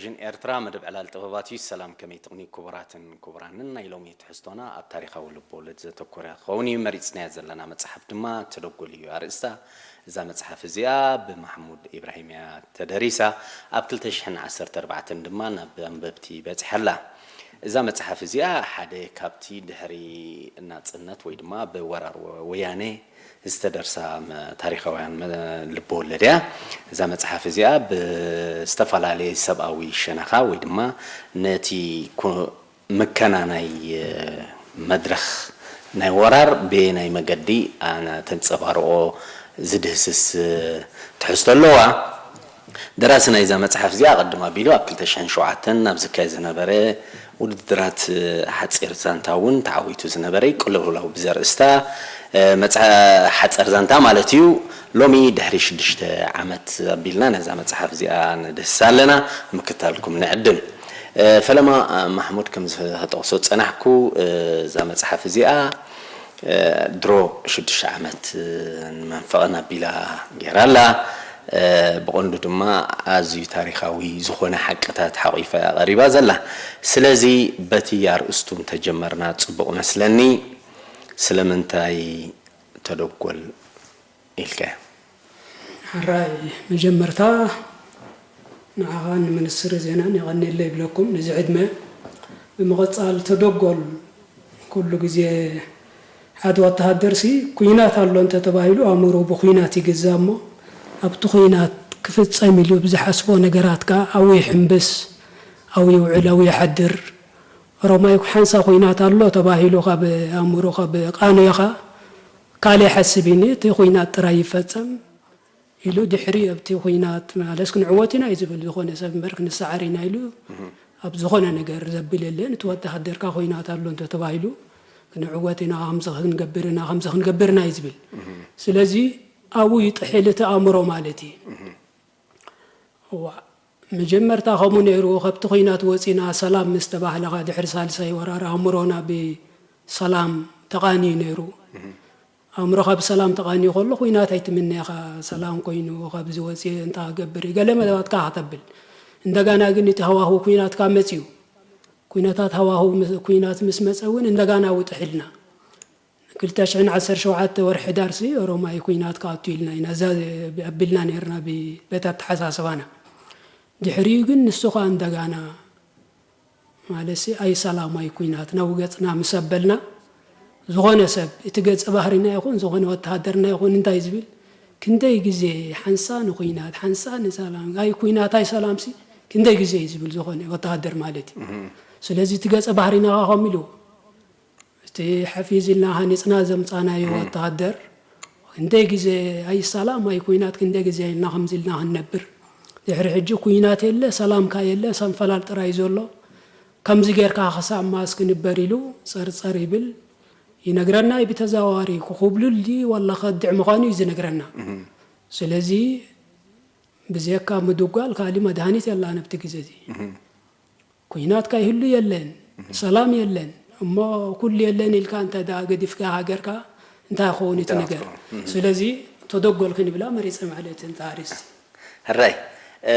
ቴሌቪዥን ኤርትራ መደብ ዕላል ጥበባት እዩ። ሰላም፣ ከመይ ትቕኒ ክቡራትን ክቡራንን? ናይ ሎሚ ትሕዝቶና ኣብ ታሪኻዊ ልቦወለድ ዘተኮረ ክኸውን እዩ። መሪጽናያ ዘለና መጽሓፍ ድማ ተደጎል እዩ ኣርእስታ። እዛ መጽሓፍ እዚኣ ብማሕሙድ ኢብራሂም እያ ተደሪሳ። ኣብ ክልተ ሽሕን ዓሰርተ ኣርባዕተን ድማ ናብ ኣንበብቲ በጺሓ ኣላ። እዛ መጽሓፍ እዚኣ ሓደ ካብቲ ድሕሪ ናጽነት ወይ ድማ ብወራር ወ-፣ ወያኔ ዝተደርሳ መ-፣ ታሪኻውያን መ-፣ ልበወለድ እያ። እዛ መጽሓፍ እዚኣ ብዝተፈላለየ ሰብኣዊ ሸነኻ ወይ ድማ ነቲ ኩ-፣ ምከና ናይ፣ እ፣ መድረኽ ናይ ወራር ብየናይ መገዲ ኣነ ተንጸባርቖ ዝድህስስ፣ እ፣ ትሕዝቶ ኣለዋ። ደራሲ ናይዛ መጽሓፍ እዚኣ ኣቐድም ኣቢሉ ኣብ ክልተ ሽሕን ሸውዓተን ኣብ ዝካየድ ዝነበረ ውድድራት፣ እ፣ ሓጺር ዛንታ እውን ተዓዊቱ ዝነበረ እዩ። ቅልውላው ብዘርእስታ፣ እ፣ መጽሓ-፣ ሓጸር ዛንታ ማለት እዩ። ሎሚ ድሕሪ ሽዱሽተ ዓመት ኣቢልና ነዛ መጽሓፍ እዚኣ ንድህሳ ኣለና። ምክታልኩም ንዕድም። እ፣ ፈለማ፣ እ፣ ማሕሙድ ከም ዝጠቕሶ ጸናሕኩ፣ እ፣ እዛ መጽሓፍ እዚኣ፣ እ፣ ድሮ ሽዱሽተ ዓመት፣ እ፣ ንመንፈቐን ኣቢላ ጌራ ኣላ። እ፣ ብቐንዱ ድማ ኣዝዩ ታሪኻዊ ዝኾነ ሓቅታት ሓቒፋ እያ ቀሪባ ዘላ። ስለዚ በቲ ኣርእስቱ እንተጀመርና ጽቡቕ መስለኒ። ስለምንታይ ተደጎል ኢልካዮ? ሕራይ፣ መጀመርታ ንዓኻን ንሚኒስትሪ ዜናን የቐንየለይ ይብለኩም ነዚ ዕድመ። ብምቕጻል ተደጎል፣ ኩሉ ግዜ ሓደ ወተሃደርሲ ኲናት ኣሎ እንተ ተባሂሉ ኣእምሮ ብኲናት ይግዛእ እሞ ኣብቲ ኲናት ክፍጸም ኢሉ ብዝሓስቦ ነገራት ከኣ ኣብኡ ይሕምብስ፣ ኣብኡ ይውዕል፣ ኣብኡ ይሓድር። ኦሮማይ ሓንሳ ኲናት ኣሎ ተባሂሉ ካብ ኣእምሮ ካብ ቃንዮኻ ካልእ ይሓስብ እዩ፣ እቲ ኲናት ጥራይ ይፈጸም ኢሉ ድሕሪ ኣብቲ ኲናት ማለስ ክንዕወት ኢና እዩ ዝብል ዝኾነ ሰብ እምበር ክንሰዓር ኢና ኢሉ ኣብ ዝኾነ ነገር ዘብል የለን። እቲ ወተሃደርካ ኲናት ኣሎ እንተ ተባሂሉ ክንዕወት ኢና፣ ከምዚ ክንገብር ኢና፣ ከምዚ ክንገብር ኢና እዩ ዝብል። ስለዚ ኣብኡ ይጥሕል እቲ ኣእምሮ ማለት እዩ። እዋ፣ መጀመርታ ከምኡ ነይሩ፣ ካብቲ ኲናት ወጺና ሰላም ምስ ተባህለ ኸኣ ድሕሪ ሳልሳይ ወራር ኣእምሮና ብሰላም ተቓንዩ ነይሩ። ኣእምሮኻ ብሰላም ተቓንዩ ከሎ ኲናት ኣይትምነ ኢኻ፣ ሰላም ኮይኑ ካብዚ ወጺኤ እንታይ ክገብር እዩ፣ ገለ መለባትካ ከተብል። እንደገና ግን እቲ ሃዋህው ኲናት ካብ መጺኡ፣ ኲነታት ሃዋህው ምስ-፣ ኲናት ምስ መጸ እውን እንደገና ውጥሕ ኢልና። ክልተ ሽሕን ዓሰርተ ሸውዓተ ወርሒ ሕዳርሲ ኦሮማይ ኲናት ክኣቱ ኢልና ኢና እዛ ኣቢልና ነይርና ብ-፣ በቲ ኣተሓሳስባና። ድሕሪኡ ግን ንሱ ኸኣ እንደጋና ማለትሲ ኣይ ሰላማይ ኲናት ናብ ገጽና ምስ ኣበልና፣ ዝኾነ ሰብ እቲ ገጸ ባህሪና ይኹን ዝኾነ ወተሃደርና ይኹን እንታይ ዝብል፣ ክንደይ ግዜ ሓንሳ ንኲናት፣ ሓንሳ ንሰላም፣ ኣይ ኲናት ኣይ ሰላምሲ ክንደይ ግዜ እዩ ዝብል ዝኾነ ወተሃደር ማለት እዩ። ስለዚ እቲ ገጸ ባህሪና ኸኣ ከምኡ ኢሉ እቲ ሓፊዝ ኢልና ሃኒጽና ዘምጻናዮ ወተሃደር ክንደይ ግዜ ኣይ ሰላም ኣይ ኲናት ክንደይ ግዜ ኢልና ከምዚ ኢልና ክንነብር። ድሕሪ ሕጂ ኲናት የለ፣ ሰላምካ የለ፣ ሰንፈላል ጥራይ ዘሎ። ከምዚ ጌርካ ክሳብ መኣስ ክንበር ኢሉ ጸርጸር ይብል። ይነግረና እዩ ብተዘዋዋሪ። ክኹብልል ድዩ ዋላ ከድዕ ምዃኑ እዩ ዝነግረና። ስለዚ ብዘየካ ምድጓል ካልእ መድሃኒት የላን ኣብቲ ግዜ እዚ። ኲናት ከይህሉ የለን፣ ሰላም የለን። እሞ ኩሉ የለን ኢልካ እንተ ደኣ ገዲፍካ ሃገርካ እንታይ ክኸውን እቲ እንታይ ነገር? ክትኸውን? ስለዚ ተደጎል ክንብላ መሪጸ ማለት እንተ ኣርእስቲ። ሕራይ፣ እ፣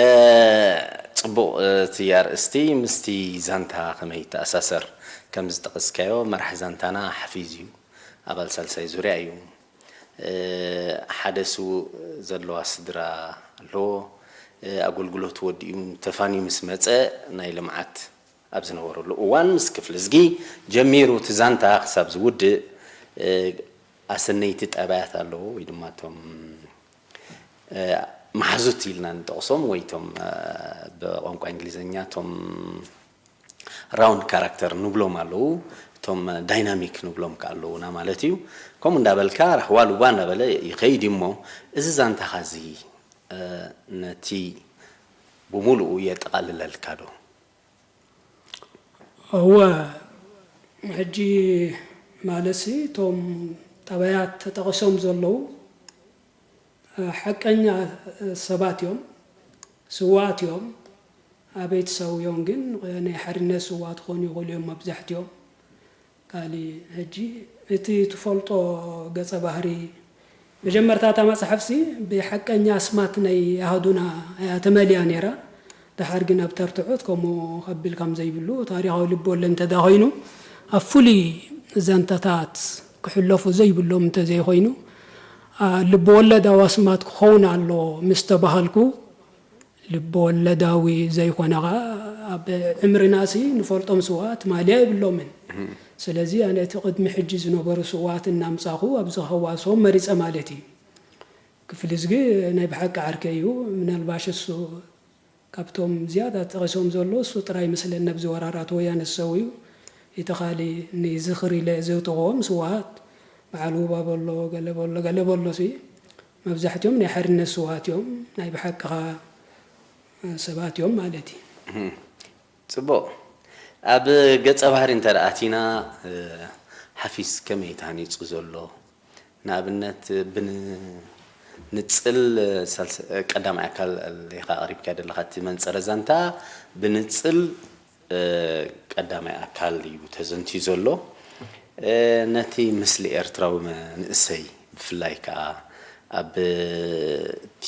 ጽቡቕ፣ እ፣ እቲ ኣርእስቲ ምስቲ ዛንታ ከመይ ይተኣሳሰር? ከም ዝጠቐስካዮ መራሕ ዛንታና ሓፊዝ እዩ፣ ኣባል ሳልሳይ ዙርያ እዩ። እ፣ ሓደ ስዉእ ዘለዋ ስድራ ኣለዎ። እ፣ ኣገልግሎት ወዲኡ ተፋንዩ ምስ መጸ ናይ ልምዓት ኣብ ዝነበረሉ እዋን ምስ ክፍልዝጊ ጀሚሩ እቲ ዛንታ ክሳብ ዝውድእ፣ እ፣ ኣሰነይቲ ጠባያት ኣለዎ ወይ ድማ እቶም፣ እ፣ መሓዙት ኢልና ንጠቕሶም ወይ እቶም፣ እ፣ ብቋንቋ እንግሊዝኛ እቶም ራውንድ ካራክተር ንብሎም ኣለዉ፣ እቶም ዳይናሚክ ንብሎም ከኣ ኣለዉና ማለት እዩ። ከምኡ እንዳበልካ ራህዋ ሉባ እንዳበለ ይኸይድ እዩ እሞ፣ እዚ ዛንታኻ እዚ፣ እ፣ ነቲ ብምሉኡ የጠቓልለልካ ዶ? እወ፣ ሕጂ ማለትሲ እቶም ጠባያት ተጠቒሶም ዘለዉ ሓቀኛ ሰባት እዮም፣ ስዉኣት እዮም። ኣበይ ተሰውዮም ግን ናይ ሓርነት ስዉኣት ክኾኑ ይኽእሉ እዮም መብዛሕትኦም። ካሊእ ሕጂ እቲ ትፈልጦ ገጸ ባህሪ መጀመርታ እታ መጽሓፍሲ ብሓቀኛ ኣስማት ናይ ኣሃዱና እያ ተመልያ ነይራ። ደሓር ግን ኣብ ተርትዖት ከምኡ ከቢል ከም ዘይብሉ፣ ታሪኻዊ ልብ ወለድ እንተ ደኣ ኮይኑ፣ ኣብ ፍሉይ ዛንታታት ክሕለፉ ዘይብሎም እንተ ዘይኮይኑ፣ ኣ፣ ልብ ወለዳዊ ኣስማት ክኸውን ኣለዎ ምስ ተባሃልኩ፣ ልብ ወለዳዊ ዘይኮነ ኸኣ ኣብ ዕምርናሲ ንፈልጦም ስውኣት ማልያ የብሎምን። ስለዚ ኣነ እቲ ቅድሚ ሕጂ ዝነበሩ ስውኣት እናምጻኹ ኣብዚ ከዋስኦም መሪጸ ማለት እዩ። ክፍልዝጊ ናይ ብሓቂ ዓርከይ እዩ። ምናልባሽ እሱ ካብቶም ዝያዳ ጠቒሶም ዘሎ እሱ ጥራይ ይመስለኒ ኣብዚ ወራራት ወያነ ዝሰውዩ። እቲ ካሊ ንዝኽሪ ኢለ ዘውጥቕዎም ስውኣት በዓል ውባቦ ኣሎ፣ ገለ በሎ፣ ገለ በሎ ሲ መብዛሕትኦም ናይ ሓርነት ስውኣት እዮም። ናይ ብሓቂ ኸኣ ሰባት እዮም ማለት እዩ። ጽቡቕ። ኣብ ገጸ ባህሪ እንተ ደኣ ኣቲና፣ እ፣ ሓፊዝ ከመይ ተሃኒጹ ዘሎ? ንኣብነት፣ ብን-፣ ንጽል ሳልስ-፣ ቀዳማይ ኣካል ኢኻ ኣቕሪብካዮ ዘለኻ እቲ መንጸረ ዛንታ፣ ብንጽል፣ እ፣ ቀዳማይ ኣካል እዩ ተዘንትዩ ዘሎ። እ፣ ነቲ ምስሊ ኤርትራዊ መንእሰይ ብፍላይ ከኣ ኣብ እቲ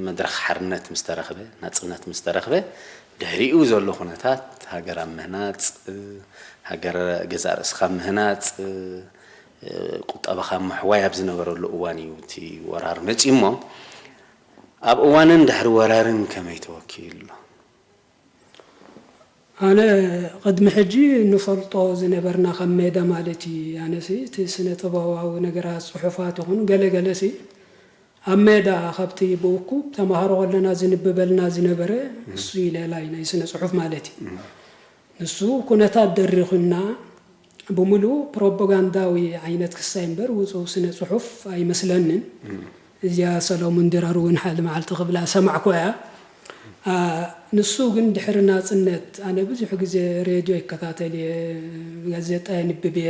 መድረኽ ሓርነት ምስ ተረኽበ፣ ናጽነት ምስ ተረኽበ፣ ድሕሪኡ ዘሎ ኩነታት ሃገር ኣብ ምህናጽ፣ ሃገር ገዛእ ርእስኻ ምህናጽ፣ ቁጠባኻ ምሕዋይ ኣብ ዝነበረሉ እዋን እዩ እቲ ወራር መጺኡ እሞ፣ ኣብ እዋንን ድሕሪ ወራርን ከመይ ተወኪሉ ኣሎ? ኣነ ቅድሚ ሕጂ ንፈልጦ ዝነበርና ካብ ሜዳ ማለት እዩ። ኣነሲ እቲ ስነ ጥበባዊ ነገራት፣ ጽሑፋት ይኹን ገለ ገለሲ ኣብ ሜዳ ካብቲ ብእኩብ ተማሃሮ ከለና ዝንብበልና ዝነበረ እሱ እዩ ሌላይ ናይ ስነ ጽሑፍ ማለት እዩ። ንሱ ኩነታት ደሪኹና ብምሉእ ፕሮፓጋንዳዊ ዓይነት ክሳይ እምበር ውጹእ ስነ ጽሑፍ ኣይመስለንን። እዚኣ ሰሎሙን ድራር እውን ሓደ መዓልቲ ክብላ ሰማዕኩ እያ። ኣ፣ ንሱ ግን ድሕሪ ናጽነት፣ ኣነ ብዙሕ ግዜ ሬድዮ ይከታተል እየ፣ ጋዜጣ የንብብ እየ።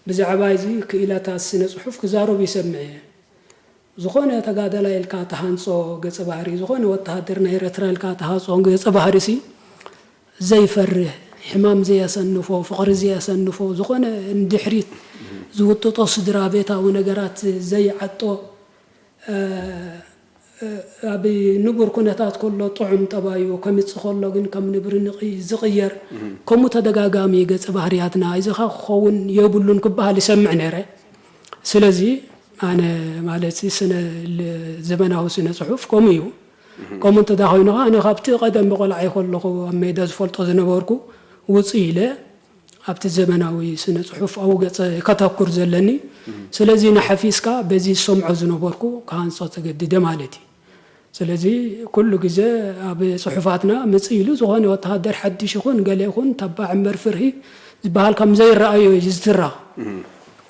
ብዛዕባ እዚ ክኢላታት ስነ ጽሑፍ ክዛረቡ ይሰምዕ እየ። ዝኾነ ተጋዳላይ ኢልካ ተሃንጾ ገጸ ባህሪ፣ ዝኾነ ወተሃደር ናይ ኤረትራ ኢልካ ተሃንጾ ገጸ ባህሪ ሲ ዘይፈርህ፣ ሕማም ዘየሰንፎ፣ ፍቕሪ ዘየሰንፎ፣ ዝኾነ ንድሕሪት ዝውጥጦ ስድራ ቤታዊ ነገራት ዘይዓጦ፣ እ፣ እ፣ ኣብ ንቡር ኩነታት ከሎ ጥዑም ጠባዩ ከምጽእ ከሎ ግን ከም ንብሪ ንቕ-፣ ዝቕየር፣ ከምኡ ተደጋጋሚ ገጸ ባህርያትና፣ እዚ ኸኣ ክኸውን የብሉን ክበሃል ይሰምዕ ነይረ። ስለዚ ኣነ ማለት ስነ ል-፣ ዘመናዊ ስነ ጽሑፍ ከምኡ እዩ። ከምኡ እንተ ደኣ ኮይኑ ኸኣ ኣነ ካብቲ ቀደም ብቆልዓይ ከለኹ ኣብ ሜዳ ዝፈልጦ ዝነበርኩ ውጽእ ኢለ ኣብቲ ዘመናዊ ስነ ጽሑፍ ኣብኡ ገጸ ከተኩር ዘለኒ። ስለዚ ንሓፊዝካ በዚ ዝሰምዖ ዝነበርኩ ክሃንጾ ተገዲደ ማለት እዩ። ስለዚ ኩሉ ግዜ ኣብ ጽሑፋትና ምጽእ ኢሉ ዝኾነ ወተሃደር ሓድሽ ይኹን ገለ ይኹን ተባዕ እምበር ፍርሂ ዝበሃል ከም ዘይረኣዮ እዩ ዝትረኽ።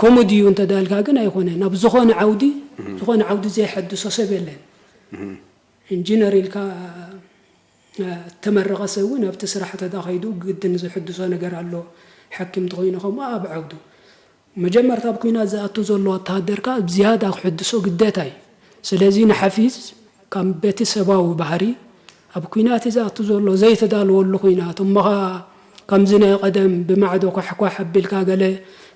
ከምኡ ድዩ እንተ ደኣ ኢልካ ግን ኣይኮነን። ኣብ ዝኾነ ዓውዲ፣ ዝኾነ ዓውዲ ዘይሐድሶ ሰብ የለን። ኢንጂነር ኢልካ፣ እ፣ እተመረቐ ሰብ እውን ኣብቲ ስራሕ ተዳ ከይዱ ግድን ዝሕድሶ ነገር ኣሎ። ሓኪም እንተኾይኑ ከምኡ ኣብ ዓውዱ። መጀመርታ ኣብ ኲናት ዝኣቱ ዘሎ ወተሃደር ከኣ ብዝያዳ ክሕድሶ ግዴታ እዩ። ስለዚ ንሓፊዝ ካብ በቲ ሰባዊ ባህሪ ኣብ ኲናት ዝኣቱ ዘሎ ዘይተዳለወሉ ኲናት እሞ ኸኣ ከምዚ ናይ ቀደም ብማዕዶ ኳሕኳሕ ኣቢልካ ገለ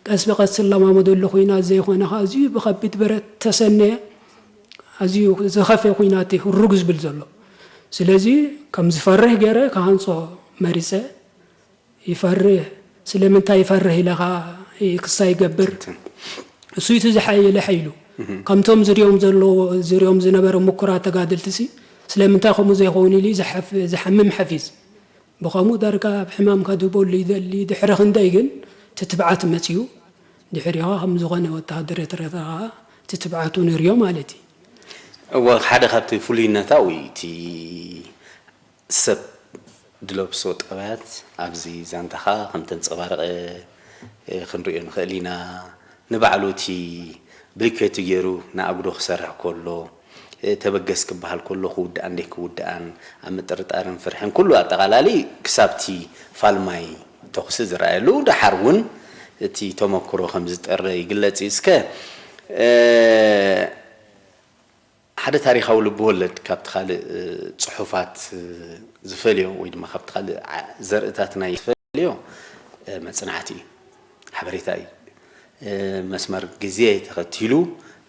ቀስ ብቐስ ትለማመደሉ ኲናት ዘይኮነ ኸኣ ኣዝዩ ብኸቢድ ብረት ተሰነየ ኣዝዩ ዝኸፍኤ ኲናት እዩ ህሩግ ዝብል ዘሎ። ስለዚ ከም ዝፈርህ ገይረ ክሃንጾ መሪጸ። ይፈርህ፣ ስለምንታይ ይፈርህ ኢለ ኸኣ ክሳ ይገብር። ትክክል። እሱ እቲ ዝሓየለ ሓይሉ። ከምቶም ዝሪኦም ዘለዎ፣ ዝሪኦም ዝነበረ ምኩራት ተጋደልቲ ሲ ስለምንታይ ከምኡ ዘይኸውን ኢሉ ዝሓፍ-፣ ዝሓምም ሓፊዝ። ብኸምኡ ዳርጋ ኣብ ሕማምካ ድህበሉ ይደሊ፣ ድሕሪ ክንደይ ግን እቲ ትብዓት መጺኡ፣ ድሕሪኻ ከም ዝኾነ ወተሃደር ኤርትራ ኸኣ እቲ ትብዓቱ ንርዮ ማለት እዩ። እወ፣ ሓደ ካብቲ ፍሉይነታዊ እቲ ሰብ ድለብሶ ጠባያት ኣብዚ ዛንታኻ ከም ተንጸባረቐ፣ እ፣ ክንርእዮ ንኽእል ኢና። ንባዕሉ እቲ ብልኬቱ ገይሩ ንኣጉዶ ክሰርሕ ከሎ፣ እ፣ ተበገስ ክበሃል ከሎ ክውድኣን ደይክውድኣን ኣብ ምጥርጣርን ፍርሕን ኩሉ ኣጠቓላሊ ክሳብ እቲ ፋልማይ ተኹሲ ዝረኣየሉ፣ ደሓር እውን እቲ ተመክሮ ከም ዝጠረ ይግለጽ እዩ። እስከ፣ እ፣ ሓደ ታሪኻዊ ልብ ወለድ ካብቲ ካልእ፣ እ፣ ጽሑፋት፣ እ፣ ዝፈልዮ ወይ ድማ ካብቲ ካልእ ዓ-፣ ዘርእታት ናይ ዝፈልዮ፣ እ፣ መጽናዕቲ እዩ፣ ሓበሬታ እዩ። እ፣ መስመር ግዜ ተኸቲሉ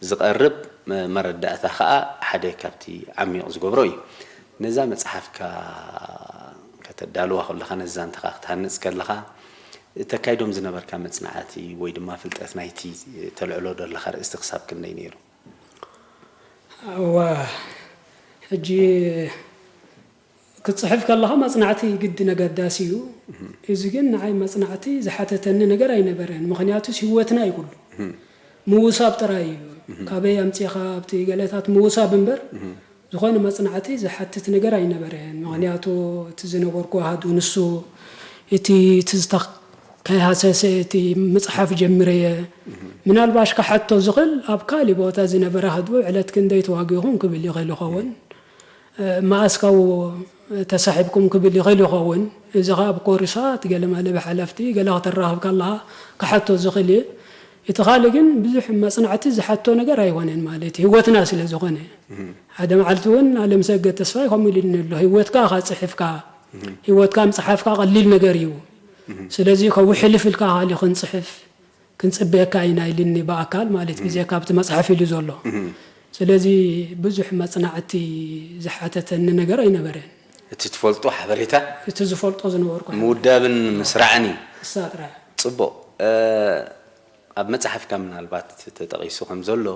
ዝቐርብ፣ እ፣ መረዳእታ ኸኣ ሓደ ካብቲ ዓሚቕ ዝገብሮ እዩ። ነዛ መጽሓፍካ ከተዳልዋ ከለኻ፣ ነዚ ዛንታኻ ክትሃንጽ ከለኻ፣ ተካይዶም ዝነበርካ መጽናዕቲ ወይ ድማ ፍልጠት ናይቲ ተልዕሎ ዘለኻ ኣርእስቲ ክሳብ ክንደይ ነይሩ? እዋ፣ ሕጂ ክትጽሕፍ ከለኻ መጽናዕቲ ግድን ኣገዳሲ እዩ። እዚ ግን ንዓይ መጽናዕቲ ዝሓተተኒ ነገር ኣይነበረን። ምኽንያቱስ ህይወትና እዩ ኩሉ። ምውሳብ ጥራይ እዩ። ካበይ ኣምጺኻ ኣብቲ ገለታት ምውሳብ እምበር፣ ዝኾነ መጽናዕቲ ዝሓትት ነገር ኣይነበረን። ምኽንያቱ እቲ ዝነበርኩ ኣሃዱ ንሱ፣ እቲ ትዝታ ከይሃሰሰ እቲ ምጽሓፍ ጀሚረየ። ምናልባሽ ክሓቶ ዝኽእል ኣብ ካሊእ ቦታ ዝነበረ ኣሃዱ ዕለት ክንደይ ተዋጊኹም ክብል ይኽእል ይኸውን። መኣስ ካብኡ ተሳሒብኩም ክብል ይኽእል ይኸውን። እዚ ኸኣ ኣብ ኮርሳት ገለመለ ብሓለፍቲ ገለ ከተራኽብ ከለኻ ክሓቶ ዝኽእል እዩ። እቲ ካልእ ግን ብዙሕ መጽናዕቲ ዝሓቶ ነገር ኣይኮነን ማለት እዩ። ህይወትና ስለ ዝኾነ። ሓደ መዓልቲ እውን ኣለምሰገድ ተስፋይ ከምኡ ኢሉኒ ኣሎ። ህይወትካ ኢኻ ጽሒፍካ፣ ህይወትካ ምጽሓፍካ ቀሊል ነገር እዩ። ስለዚ ከውሕልፍ ኢልካ ካልእ ክንጽሕፍ ክንጽበየካ ኢና ኢልኒ ብኣካል ማለት ግዜ ካብቲ መጽሓፍ ኢሉ ዘሎ። ስለዚ ብዙሕ መጽናዕቲ ዝሓተተኒ ነገር ኣይነበረን። እቲ ትፈልጦ ሓበሬታ እቲ ዝፈልጦ ዝነበርኩ ምውዳብን ምስራዕን እዩ። እሳ ጥራይ። ጽቡቕ። ኣብ መጽሓፍካ ምናልባት ተጠቒሱ ከም ዘሎ፣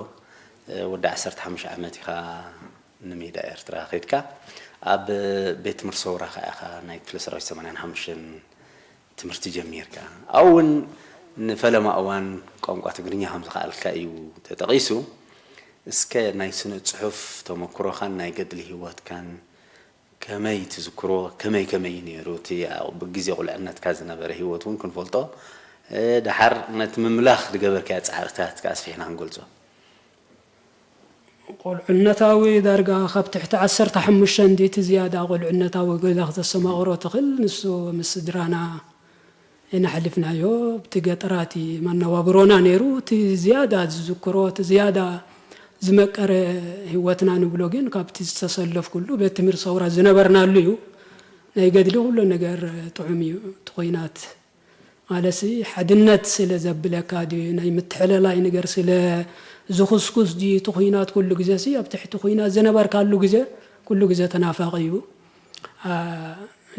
ወዲ ዓሰርተ ሓሙሽተ ዓመት ኢኻ ንሜዳ ኤርትራ ከይድካ፣ ኣብ ቤት ትምህርቲ ሰውራ ከኣ ኢኻ ናይ ክፍለ ሰራዊት ሰማንያን ሓሙሽተን ትምህርቲ ጀሚርካ። ኣብኡ እውን ንፈለማ እዋን ቋንቋ ትግርኛ ከም ዝኸኣልካ እዩ ተጠቒሱ። እስከ ናይ ስነ ጽሑፍ ተመክሮኻን ናይ ገድሊ ህይወትካን ከመይ ትዝክሮ? ከመይ ከመይ እዩ ነይሩ? እቲ ኣብ ግዜ ቁልዕነትካ ዝነበረ ህይወት እውን ክንፈልጦ፣ እ፣ ደሓር ነቲ ምምላኽ ዝገበርካዮ ጻዕርታት ከኣ ኣስፊሕና ክንገልጾ። ቁልዕነታዊ ዳርጋ ካብ ትሕቲ ዓሰርተ ሓሙሽተ እንዲ እቲ ዝያዳ ቁልዕነታዊ ገለ ክተሰማቕሮ ትኽእል። ንሱ ምስ ስድራና ኢና ኣሕሊፍናዮ። ኣብቲ ገጠራት መነባብሮና ነይሩ። እቲ ዝያዳ ዝዝክሮ፣ እቲ ዝያዳ ዝመቀረ ህይወትና ንብሎ ግን ካብቲ ዝተሰለፍኩሉ ቤት ትምህርቲ ሰውራ ዝነበርናሉ እዩ። ናይ ገድሊ ኩሉ ነገር ጥዑም እዩ። እቲ ኹናት ማለትሲ ሓድነት ስለ ዘብለካ ድዩ፣ ናይ ምትሕልላይ ነገር ስለ ዝኹስኩስ ድዩ፣ እቲ ኹናት ኩሉ ግዜሲ ኣብ ትሕቲ ኹናት ዝነበርካሉ ግዜ ኩሉ ግዜ ተናፋቒ እዩ። አ፣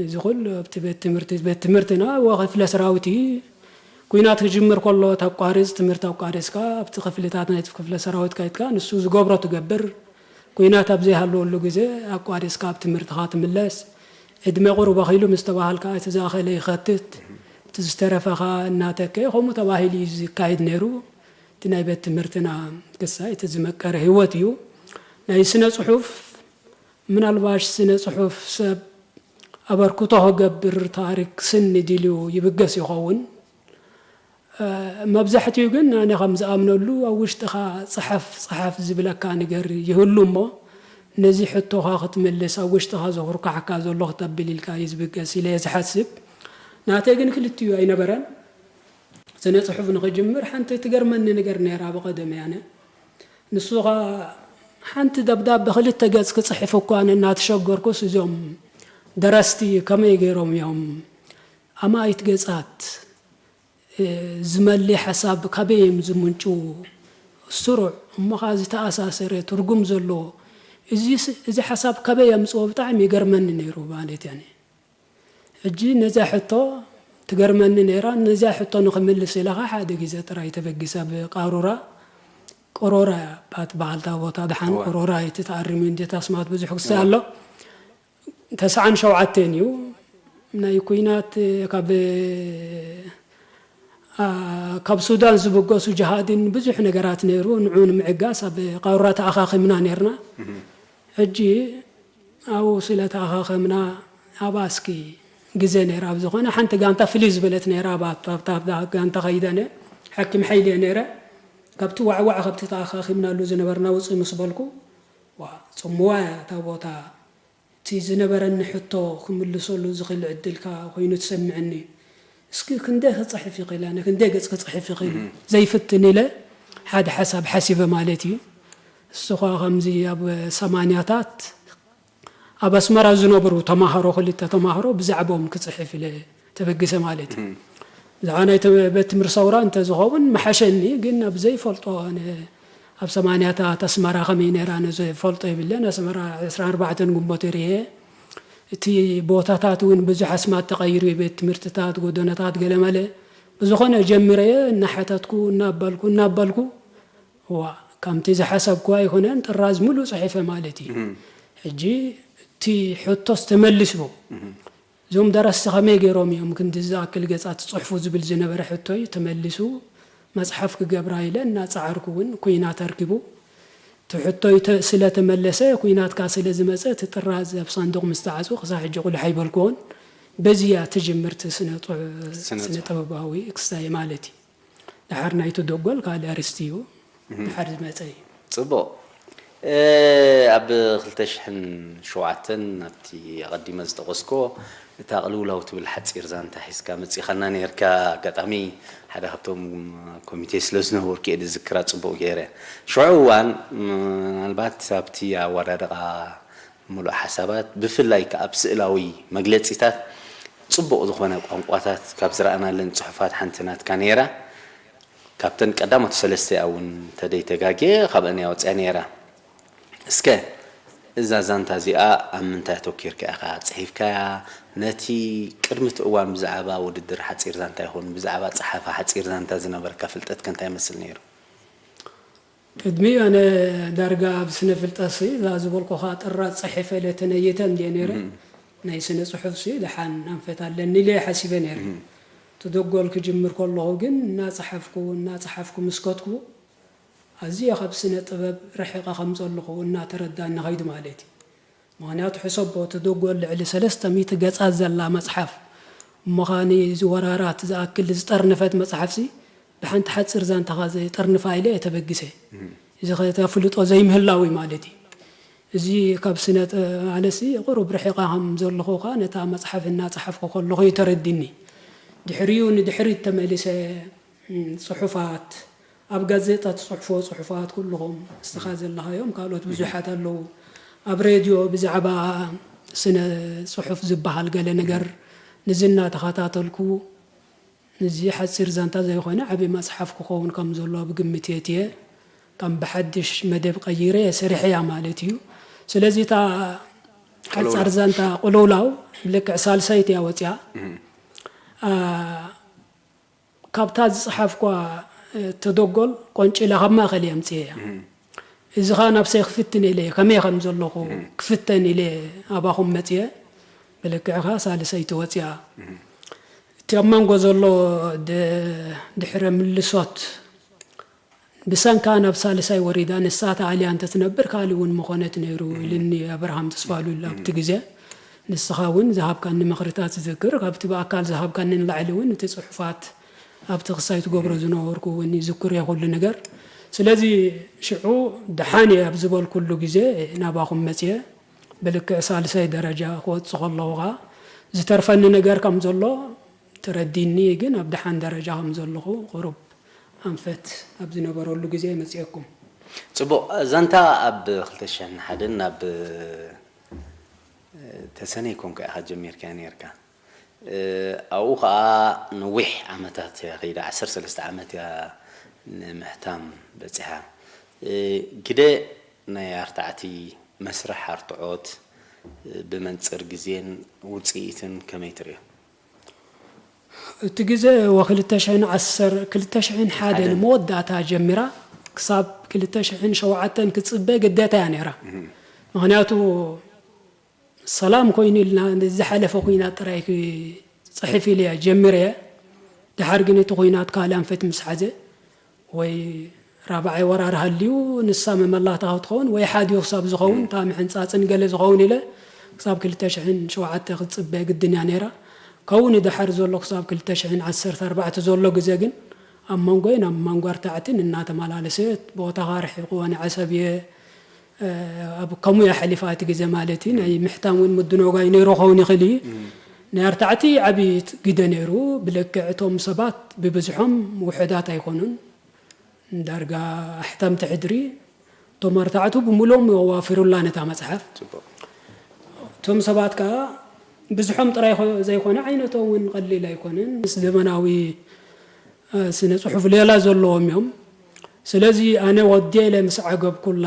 እዚ ኩሉ ኣብቲ ቤት ትምህርቲ፣ ቤት ትምህርትና ወ ክፍለ ሰራዊት እዩ። ኲናት ክጅምር ከሎ ተቋርጽ፣ ትምህርቲ ኣቋሪጽካ ኣብቲ ክፍልታት ናይቲ ክፍለ ሰራዊት ከይድካ ንሱ ዝገብሮ ትገብር። ኲናት ኣብ ዘይሃለወሉ ግዜ ኣቋሪጽካ ኣብ ትምህርትኻ ትምለስ። ዕድመ ቁሩብ ኣኺሉ ምስ ተባሃልካ እቲ ዝኣኸለ ይኸትት። እቲ ዝተረፈኻ እናተከየ ከምኡ ተባሂሉ እዩ ዝካየድ ነይሩ። እቲ ናይ ቤት ትምህርትና ክሳይ እቲ ዝመቀረ ህይወት እዩ። ናይ ስነ ጽሑፍ ምናልባሽ ስነ ጽሑፍ ሰብ ኣበርክቶ ክገብር ታሪክ ስኒ ድልዩ ይብገስ ይኸውን። መብዛሕትኡ ግን ኣነ ከም ዝኣምነሉ ኣብ ውሽጥኻ ጽሓፍ ጽሓፍ ዝብለካ ነገር ይህሉ እሞ ነዚ ሕቶኻ ክትምልስ ኣብ ውሽጥኻ ዘኹርካሕካ ዘሎ ክተብል ኢልካ እዩ ዝብገስ ኢለ እየ ዝሓስብ። ናተይ ግን ክልቲኡ ኣይነበረን። ስነ ጽሑፍ ንኽጅምር ሓንቲ ትገርመኒ ነገር ነይራ ብቐደም ያነ ንሱ ኸኣ ሓንቲ ደብዳብ ብክልተ ገጽ ክጽሕፍ እኳ እናተሸገርኩስ እዞም ደረስቲ ከመይ ገይሮም እዮም ኣማኢት ገጻት ዝመሊ ሓሳብ ካበይ እዮም ዝምንጭዉ? ስሩዕ እሞ ኸኣ ዝተኣሳሰረ ትርጉም ዘለዎ እዚ ሓሳብ ካበይ ኣምጽኦ ብጣዕሚ ይገርመኒ ነይሩ ማለት እያ። ሕጂ ነዛ ሕቶ ትገርመኒ ነይራ። ነዛ ሕቶ ንኽምልስ ኢለ ኸዓ ሓደ ግዜ ጥራይ ተበጊሰ ኣብ ቃሩራ፣ ቅሮራ እያ እባ ትበሃል እታ ቦታ፣ ደሓን ቅሮራ እዩ እቲ ተኣሪሙ እንድዩ፣ እቲ ኣስማት ብዙሕ ክስተ ኣሎ። ተስዓን ሸውዓተን እዩ ናይ ኲናት ካብ ካብ ሱዳን ዝብገሱ ጅሃድን ብዙሕ ነገራት ነይሩ። ንዑ ንምዕጋስ ኣብ ቃሩራ ተኣኻኺምና ነይርና። ሕጂ ኣብኡ ስለ ተኣኻኸምና ኣብኣ እስኪ ግዘ ነይራ ኣብ ዝኾነ ሓንቲ ጋንታ ፍልይ ዝበለት ነይራ ኣብታ ጋንታ ከይደ እነ ሓኪም ሓይሊ እየ ነይረ። ካብቲ ዋዕዋዕ ካብቲ ተኣኻኺምናሉ ዝነበርና ውፅእ ምስ በልኩ ዋ ፅምዋ እያ እታ ቦታ። እቲ ዝነበረኒ ሕቶ ክምልሰሉ ዝኽእል ዕድል ከኣ ኮይኑ ተሰሚዑኒ። እስኪ ክንደይ ክጽሕፍ ይኽእል ኣነ ክንደይ ገጽ ክጽሕፍ ይኽእል ዘይፍትን ኢለ ሓደ ሓሳብ ሓሲበ ማለት እዩ። እሱ ኸኣ ከምዚ ኣብ ሰማንያታት ኣብ ኣስመራ ዝነብሩ ተማሃሮ ክልተ ተማሃሮ ብዛዕባኦም ክጽሕፍ ኢለ ተበጊሰ ማለት እዩ። ብዛዕባ ናይ ቤት ትምህርቲ ሰውራ እንተዝኸውን ምሓሸኒ ግን ኣብ ዘይፈልጦ ኣነ ኣብ ሰማንያታት ኣስመራ ከመይ ነይራ ነዚ ፈልጦ የብለን። ኣስመራ ዕስራን ኣርባዕተን ግንቦት ርኤ። እቲ ቦታታት እውን ብዙሕ ኣስማት ተቐይሩ እዩ። ቤት ትምህርትታት፣ ጎደናታት፣ ገለመለ። ብዝኾነ ጀሚረየ እናሓተትኩ፣ እናበልኩ፣ እናበልኩ፣ ዋ፣ ከምቲ ዝሓሰብኩ ኣይኮነን፣ ጥራዝ ሙሉእ ጽሒፈ ማለት እዩ። ሕጂ እቲ ሕቶስ ተመሊሱ። እዞም ደረስቲ ከመይ ገይሮም እዮም ክንዲ ዝኣክል ገጻት ጽሑፉ ዝብል ዝነበረ ሕቶይ ተመሊሱ። መጽሓፍ ክገብራ ኢለ እናጸዓርኩ እውን ኩናት ኣርኪቡ። እቲ ሕቶይ ተ-፣ ስለ ተመለሰ፣ ኩናትካ ስለ ዝመጸ፣ እቲ ጥራዝ ኣብ ሳንዱቕ ምስ ተዓጽወ፣ ክሳብ ሕጂ ቁልሕ ኣይበልክዎን። በዚ እያ ትጅምርቲ ስነ ጽሑ-፣ ስነ ስነ ጥበባዊ ክስታይ ማለት እዩ። ደሓር ናይቲ ደጎል ካልእ ኣርእስቲ እዩ። ደሓር ዝመጸ እዩ። ጽቡቕ። እ፣ ኣብ ክልተ ሽሕን ሸውዓተን ኣብቲ ኣቐዲመ ዝጠቐስኮ እታ ቅልውላው ትብል ሓጺር ዛንታ ሒዝካ መጺኻና ነይርካ። ኣጋጣሚ ሓደ ካብቶም ኮሚቴ ስለ ዝነበርኩ እየ ዝዝክራ ጽቡቕ ገይረ። ሽዑ እዋን ምናልባት ኣብቲ ኣወዳድቓ ምሉእ ሓሳባት፣ ብፍላይ ከኣ ኣብ ስእላዊ መግለጺታት ጽቡቕ ዝኾነ ቋንቋታት ካብ ዝረኣናለን ጽሑፋት ሓንቲ ናትካ ነይራ። ካብተን ቀዳሞት ሰለስተ እውን እንተደይተጋግየ ካብአን እያ ወፂኣ ነይራ። እስከ እዛ ዛንታ እዚኣ ኣብ ምንታይ ኣተኪርካ ኢኻ ጽሒፍካያ? ነቲ ቅድሚ እቲ እዋን ብዛዕባ ውድድር ሓፂር ዛንታ ይኹን ብዛዕባ ጸሓፊ ሓፂር ዛንታ ዝነበረካ ፍልጠት ከ እንታይ ይመስል ነይሩ? ቅድሚ ኣነ ዳርጋ ኣብ ስነ ፍልጠትሲ እዛ ዝበልኩኻ ጥራዝ ጽሒፈ ኢለ ተነይተ እንድየ ነይረ። ናይ ስነ ጽሑፍሲ ደሓን ኣንፈት ኣለኒ ኢለ ሓሲበ ነይረ። እቲ ደጎል ክጅምር ከለኹ ግን እናጸሓፍኩ፣ እናጸሓፍኩ ምስ ከድኩ፣ ኣዝየ ካብ ስነ ጥበብ ርሒቐ ከም ዘለኹ እናተረዳኒ ኸይዱ ማለት እዩ። ምኽንያቱ ሕሰቦ፣ እቲ ደጎል ልዕሊ ሰለስተ ሚእቲ ገጻት ዘላ መጽሓፍ፣ እሞ ኸኣ ንዝወራራት ዝኣክል ዝጠርነፈት መጽሓፍሲ፣ ብሓንቲ ሓጺር ዛንታኻ ዘየጠርንፋ ኢለ እየ ተበጊሰ። እዚ ኸ እቲ ኣፍልጦ ዘይምህላው እዩ ማለት እዩ። እዚ ካብ ስነ ጥ-፣ ማለትሲ ቁሩብ ርሒቐ ከም ዘለኹ ኸኣ ነታ መጽሓፍ እናጸሓፍኩ ከለኹ እዩ ተረዲኒ። ድሕሪኡ ንድሕሪት ተመሊሰ፣ እም፣ ጽሑፋት፣ ኣብ ጋዜጣ ትጽሕፎ ጽሑፋት ኩልኹም ንስኻ ዘለኻዮም ካልኦት ብዙሓት ኣለዉ። ኣብ ሬድዮ ብዛዕባ ስነ ጽሑፍ ዝበሃል ገለ ነገር ንዝና ተኸታተልኩ። እዚ ሓጺር ዛንታ ዘይኮነ ዓቢ መጽሓፍ ክኸውን ከም ዘለዎ ብግምት የእትየ፣ ከም ብሓድሽ መደብ ቀይረ እየ ሰሪሐያ ማለት እዩ። ስለዚ እታ ሓጻር ቅልውላው። ዛንታ ቅልውላው ልክዕ ሳልሳይቲ እያ ወጺኣ። እም። ኣ፣ ካብታ ዝጸሓፍኳ፣ እ፣ ተደጎል ቆንጪለ ካብ ማእከል እየ ኣምጽኤያ። እም። እዚ ኸኣ ናብሰይ ክፍትን ኢለ እየ፣ ከመይ ከም ዘለኹ እም። ክፍተን ኢለ ኣባኹም መጽየ፣ ብልክዕ ኸኣ ሳልሰይቲ ወጽያ። እም። እቲ ኣብ መንጎ ዘሎ ድ-፣ ድሕረ ምልሶት ብሰንካ ናብ ሳልሳይ ወሪዳ፣ ንሳ ተኣልያ እንተትነብር ካልእ እውን ምኾነት ነይሩ እም። ኢሉኒ ኣብርሃም ተስፋሉል ኣብቲ እም። ግዜ። ንስኻ እውን ዝሃብካኒ ምኽርታት ዝዝክር፣ ካብቲ ብኣካል ዝሃብካኒ ንላዕሊ እውን እቲ ጽሑፋት ኣብቲ ክሳይ ትገብሮ እም። ዝነበርኩ እውን ይዝክር እየ ኩሉ ነገር። ስለዚ ሽዑ ደሓን እየ ኣብ ዝበልኩሉ ግዜ ናባኹም መጽየ። ብልክዕ ሳልሳይ ደረጃ ክወጽእ ከለኹ ኸኣ ዝተርፈኒ ነገር ከም ዘሎ ተረዲኒ፣ ግን ኣብ ደሓን ደረጃ ከም ዘለኹ ቁሩብ ኣንፈት ኣብ ዝነበረሉ ግዜ መጺኤኩም። ጽቡቕ፣ ዛንታ ኣብ ክልተ ሽሕን ሓደን ናብ ተሰነይ ኮንካ ኢኻ ጀሚርካያ ነይርካ። እ፣ ኣብኡ ኸኣ ነዊሕ ዓመታት እያ ኸይዳ፣ ዓሰርተ ሰለስተ ዓመት እያ ንምሕታም በጺሓ። እ፣ ግደ ናይ ኣርታዕቲ መስርሕ ኣርትዖት፣ እ፣ ብመንጽር ግዜን ውጽኢትን ከመይ ትርእዮ? እቲ ግዜ ወ ክልተ ሽሕን ዓሰርተ፣ ክልተ ሽሕን ሓደን ሓደን። መወዳእታ ጀሚራ ክሳብ ክልተ ሽሕን ሸውዓተን ክትጽበ ግዴታ እያ ነይራ። እህ። ምኽንያቱ ሰላም ኮይኑ ኢልና ዝሓለፈ ኲናት ጥራይ ክጽሕፍ ኢለ እየ ጀሚረ። ደሓር ግን እቲ ኲናት ካልእ ኣንፈት ምስ ሓዘ ወይ ራብዓይ ወራር ሃልዩ ንሳ መመላእታ ክትኸውን ወይ ሓዲኡ ክሳብ ዝኸውን እም። እታ ምሕንጻጽን ገለ ዝኸውን ኢለ ክሳብ ክልተ ሽሕን ሸውዓተ ክትጽበ ግድን እያ ነይራ። ካብኡ ንደሓር ዘሎ ክሳብ ክልተ ሽሕን ዓሰርተ ኣርባዕተ ዘሎ ግዜ ግን ኣብ መንጎይን ኣብ መንጎ ኣርታዕትን እናተመላለሰት ቦታኻ ርሒቑ ኣነ ዓሰብ እየ፣ እ፣ ኣብ ከምኡ እያ ሓሊፋ እቲ ግዜ ማለት እዩ። ናይ ምሕታም እውን ምድንጓይ ነይሩ ክኸውን ይኽእል እዩ። እም። ናይ ኣርታዕቲ ዓብዪ ግደ ነይሩ። ብልክዕ እቶም ሰባት ብብዝሖም ውሑዳት ኣይኮኑን። ዳርጋ ኣሕተምቲ ሕድሪ እቶም ኣርታዕቱ ብምሉኦም የዋፊሩላ ነታ መጽሓፍ። ጽቡቕ። እቶም ሰባት ከኣ ብዝሖም ጥራይ ኮ-፣ ዘይኮነ ዓይነቶም እውን ቀሊል ኣይኮነን። ምስ ዘመናዊ፣ እ፣ ስነ ጽሑፍ ሌላ ዘለዎም እዮም። ስለዚ ኣነ ወዲ ኢለ ምስ ዓገብኩላ